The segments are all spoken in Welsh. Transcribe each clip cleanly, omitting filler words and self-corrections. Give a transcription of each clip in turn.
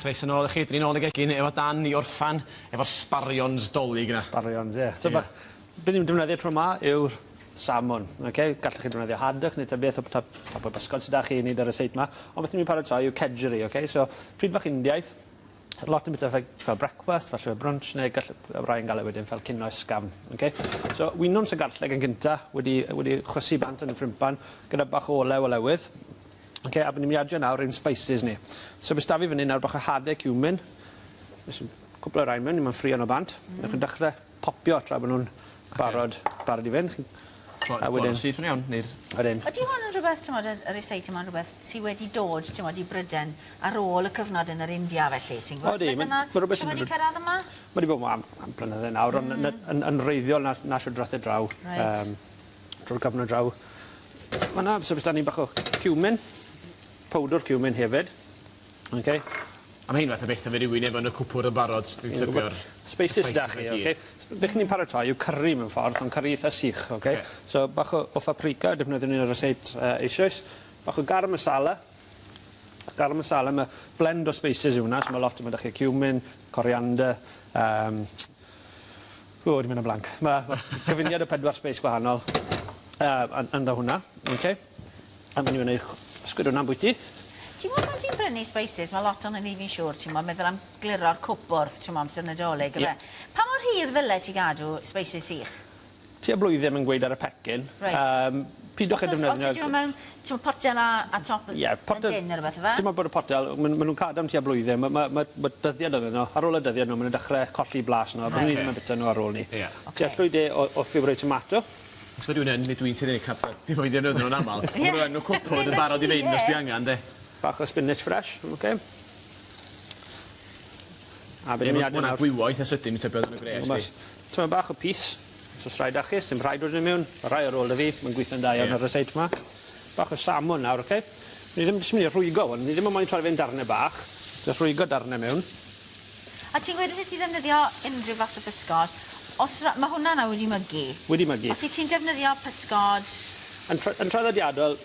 chroeso nôl i chi. 'Dyn ni nôl yn y gegin efo Dan i orffan efo'r sbarions 'Dolig yna. Sbarions ie. So bach be' ni'n defnyddio tro 'ma yw'r salmon oce? Gallech chi defnyddio haddock neu ta beth o ta pa o bysgod sy 'da chi i neud y ryseit 'ma. Ond beth ni'n myn' i paratoi yw kedgeree oce? So pryd fach Indiaidd lot yn bita fe fel brecwast falle fel brunch neu gall rai yn ga'l e wedyn fel cinio ysgafn oce? So winwns a garlleg yn gynta wedi wedi chwysu bant yn y ffrimpan gyda bach o olew olewydd. Oce a by' ni'n myn' i adio nawr ein spices ni. So be' s'da fi fyn 'yn nawr bach o hade cumin. Jyst yn cwpwl o rai mewn dim on' ffrio nw bant. Newch chi dechre popio tra bo' nw'n barod barod i fynd. A wedyn... Syth yn iawn ne'r... Odyn. Ydi hwn yn rhwbeth t'mod y y ryseiti yma'n rhwbeth sy wedi dod t'mod i Bryden ar ôl y cyfnod yn yr India felly ti'n gwbod? Odi ma'n ma' rwbeth sydd wedi cyrradd yma? Ma' 'di bod 'ma am am blynydde nawr on' yn yn yn wreiddiol na na shwd drath e draw. Reit. Yym trw'r cyfnod draw. Ma' 'na so 'dan ni bach o cumin powdwr cumin hefyd. Oce. A ma' hein fath o beth a fe rywun efo yn y cwpwr yn barod dwi'n tybio'r... Spices 'da chi oce? Be' chi'n paratoi yw curry mewn ffordd ond curry itha sych oce? Oce. So bach o o phaprika defnyddion ni yn y ryseit yy eisoes. Bach o garam masala. Garam masala ma' blend o spices yw wnna so ma' lot o ma' 'da chi cumin, coriander yym O dwi'n mynd yn blank. Ma' ma' cyfuniad o pedwar sbeis gwahanol yy yn ynddo hwnna oce? A myn' i wneud ysgwyd wnna ambwyty. Ti'n gwbod pan ti'n prynu spices ma' lot onon ni fi'n siŵr ti'n mo' meddwl am gliro'r cwpwrdd t'mo' amser Nadolig yfe? Ie. Pa mor hir ddyle ti gadw spices sych? Tua blwyddyn ma'n gweud ar y pecyn. Reit. Yym pidwch â defnyddio... Os os ydyw e mewn t'mo' potel a a top Ie potel... yn dyn ne' rwbeth yfe? Dim ond bod y potel ma' nw ma' nw'n cadw am tua blwyddyn ma' ma' ma' ma' dyddiad arnyn nw ar ôl y dyddiad nw ma' nw'n dechre colli blas nw a byddwn ni ddim yn bita nw ar ôl 'ny. Ie. Oce. Tua llwy de o o fiwrei tomato. Os ma' rywun yn neu dwi'n tueddu neud dim ond i ddefnyddio nw'n amal. Ie. Ma' nw yn y cwpwrdd yn barod i fynd os dwi angan 'de? Bach o spinach fresh oce? A be' ni'n myn' i adio nawr... Ma' wnna'n gwywo eitha sydyn dwi'n tybio yn y gwres di. Tymed bach o pys. Os o's rhai 'da chi, sim rhaid roid nw miwn, ma' rhai ar ôl 'da fi, ma'n gwitho'n da iawn ar y ryseit 'ma. Bach o salmon nawr, oce? Ni ddim jyst myn' i rhwygo 'wn, ni ddim yn moyn torri fe'n darne bach, jyst rhwygo darne miwn. A ti'n gweud allet ti ddefnyddio unrhyw fath o bysgod, os ra- ma' hwnna nawr wedi mygu. Wedi mygu. Os yt ti'n defnyddio pysgod... Yn tra- yn traddodiadol,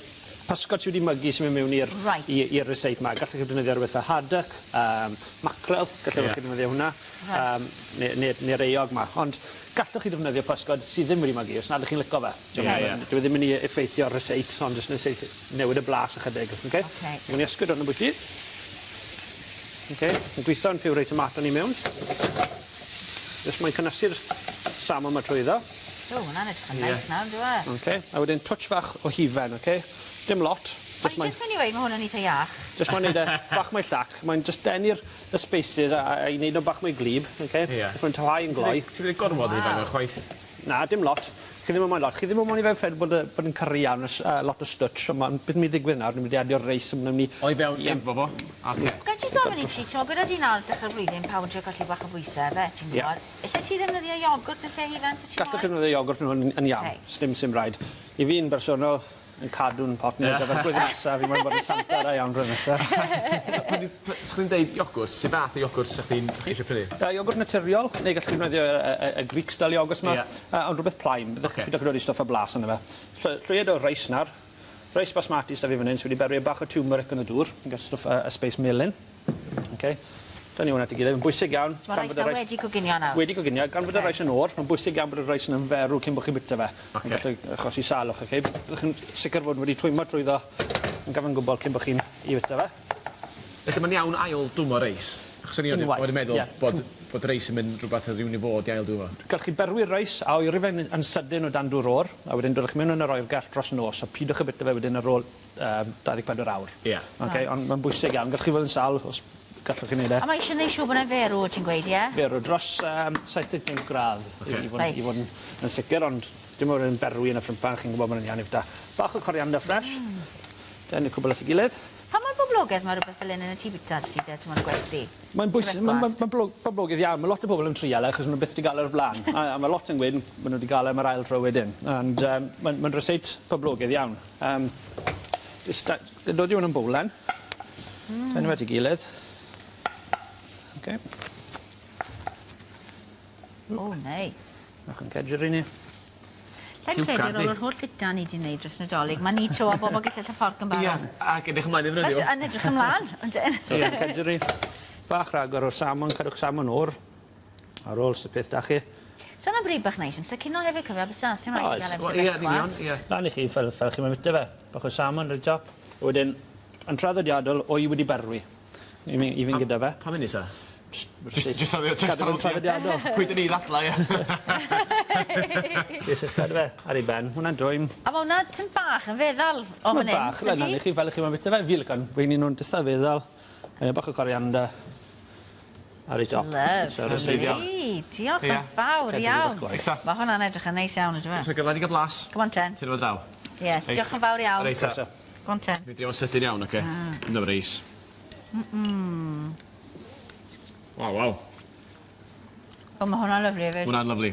pysgod sy wedi mygu sy'n myn' miwn i'r... Reit. ...i i'r ryseit 'ma. Gallech chi defnyddio rwbeth fel haddock, yym mackerel, gallech chi defnyddio hwnna. Reit. Yym ne' ne' ne'r eog 'ma, ond gallwch chi defnyddio pysgod sy ddim wedi mygu os nad 'ych chi'n lico fe. Ie ie. Dyw e ddim myn' i effeithio ar ryseit ond jyst neith newid y blas ychydig, oce? Oce. Myn' i ysgwyd 'wn ambwyty. Oce, yn gwitho 'yn puree tomato ni mewn. Jyst moyn cynnysu'r salmon 'ma trwyddo. O, hwnna'n edrych yn neis nawr on'd yw e? Oce, a wedyn twtsh fach o hufen, oce? Dim lot. O'n i jyst myn' i weud ma' hwn yn itha iach. Jyst moyn neud e bach mwy llac, mae'n jyst denu'r y spices a a a i neud nw bach mwy gwlyb, oce? Ie. Felly mae'n tawhau yn gloi. Ti roi gormod o hufen mewn chwaith. Na, dim lot. Chi ddim yn moyn lot. Chi ddim yn moyn i fe ffel bod y bod yn curry iawn os yy lot o stwtsh on' ma'n beth myn' i ddigwydd nawr ni mynd i adio'r reis a ma' myn' i... O i fewn efo fo? Oce. Ga'i jyst ofyn i ti t'mo' gyda di nawr dechre'r flwyddyn pawb yn trio colli bach o bwyse yfe ti'n gwbod? Ellet ti ddefnyddio iogwrt yn lle hufen sa ti moyn? Gallwch chi ddefnyddio iogwrt yn hwn yn iawn. Reit. Sdim sim raid. I fi'n bersonol yn cadw'n pot ni ar gyfer blwyddyn nesa fi moyn bod yn santa da iawn blwyddyn nesa. Sa chdi'n deud iogwrt, su' fath o iogwrt sa chdi'n chi isio prynu? Iogwrt naturiol, neu gallwch chi defnyddio y y y Greek style iogwrt 'ma. Ie. Ond rwbeth plaen. Byddwch... Oce. Pidwch â dod i stwff â blas arno fe. Ll- llwyed o reis nawr. Reis basmati s'da fi fan 'yn sy wedi berwi â bach o turmeric yn y dŵr. Fi'n ga'l stwff yy y sbeis melyn. Oce. Dynnu hwn at 'i gilydd, mae'n bwysig iawn. So ma' reis 'na wedi coginio nawr? Wedi coginio, gan fod y reis yn o'r, mae'n bwysig iawn bod y reis yna'n ferw cyn bo' chi'n bita fe. Oce. Mae'n gallu achosi salwch, oce? Byddwch yn sicir fod wedi twymo trwyddo yn gyfan gwbl cyn bo' chi'n 'i fita fe. Felly ma'n iawn ail dwmo reis? Achos o'n i Unwaith, o'n i'n meddwl ie. bod bod reis yn mynd rwbath o'dd rywun i fod i ail dwymo. Gallwch chi berwi'r reis a oeri fe'n yn sydyn o dan dŵr o'r, a wedyn dod â chi mewn yn yr oergell dros nos, a pidwch â bita fe wedyn ar ôl yym 24 awr. Ie. Oce, Reit. ond ma'n bwysig iawn, gallwch chi fod yn sâl os gallwch chi neud e. A mae isie neu' siŵr bod e'n ferw ti'n gweud ie? Ferw dros yym 75 gradd. Oce. I i fod yn Reit. i fod yn yn sicir ond dim bod yn berwi yn y ffrympan chi'n gwbod bod yn iawn i fita. Bach o coriander fresh. Denu cwbl at 'i gilydd. Pa mor boblogedd ma' rwbeth fel 'yn yn y tŷ bita 'da ti de t'mod y gwesty? Mae'n bwysig ma'n ma'n ma'n blo- boblogaidd iawn ma' lot o bobol yn trial e achos ma' nw byth 'di ga'l e o'r bla'n. A a ma' lot yn gweud ma' nw 'di ga'l e am yr ail tro wedyn. Ond yym ma'n ma'n ryseit poblogaidd iawn. Yym jyst da- dodi 'wn yn bowlen. Denu fe at 'i gilydd. Oce. O neis. Bach o'n kedgeree ni. Llai'm credu ar ôl yr holl fita ni 'di neud dros Nadolig ma' ni 'to a bobol gyllell a fforc yn barod. Ie, ac edrych ymlaen i ddefnyddio. Yn edrych ymlan ydyn. So yeah. Kedgeree. Bach ragor o'r salmon, cadwch salmon o'r ar ôl sy peth 'da chi. So hwnna'n bryd bach neis amser cino hefyd cofio bysa? Sim raid ti Oes. ga'l amser Wel ie yn union brecwast. ie. Lan i chi fel fel chi moyn bita fe. Bach o salmon ar y top. Wedyn yn traddodiadol wy wedi berwi. I mi i fynd gyda fe. Pam hynny sa? Jyst jyst Cadw fe'n traddodiadol. Pwy 'dyn ni i ddadlau ie? Jyst cadw fe ar ei ben. Hwnna'n dwym. A ma' wnna tym bach yn feddal o fan 'yn. Bach, lan i chi fel 'ych chi moyn bita fe. Fi lico'n weini nw'n itha feddal. Yy bach o coriander ar ei top. So Lovely. Diolch yn fawr iawn. Reit ta. Ma' hwnna'n edrych yn neis iawn on'd yw e? So gyfle ni ga'l blas. Come on ten. Tynnu fo draw. Ie, diolch yn fawr iawn. Reit ta. Go on ten. Mi drio fo'n sydyn iawn oce? Mynd am reis. Waw waw. O ma' hwnna'n lyfli efyd. Hwnna'n lyfli.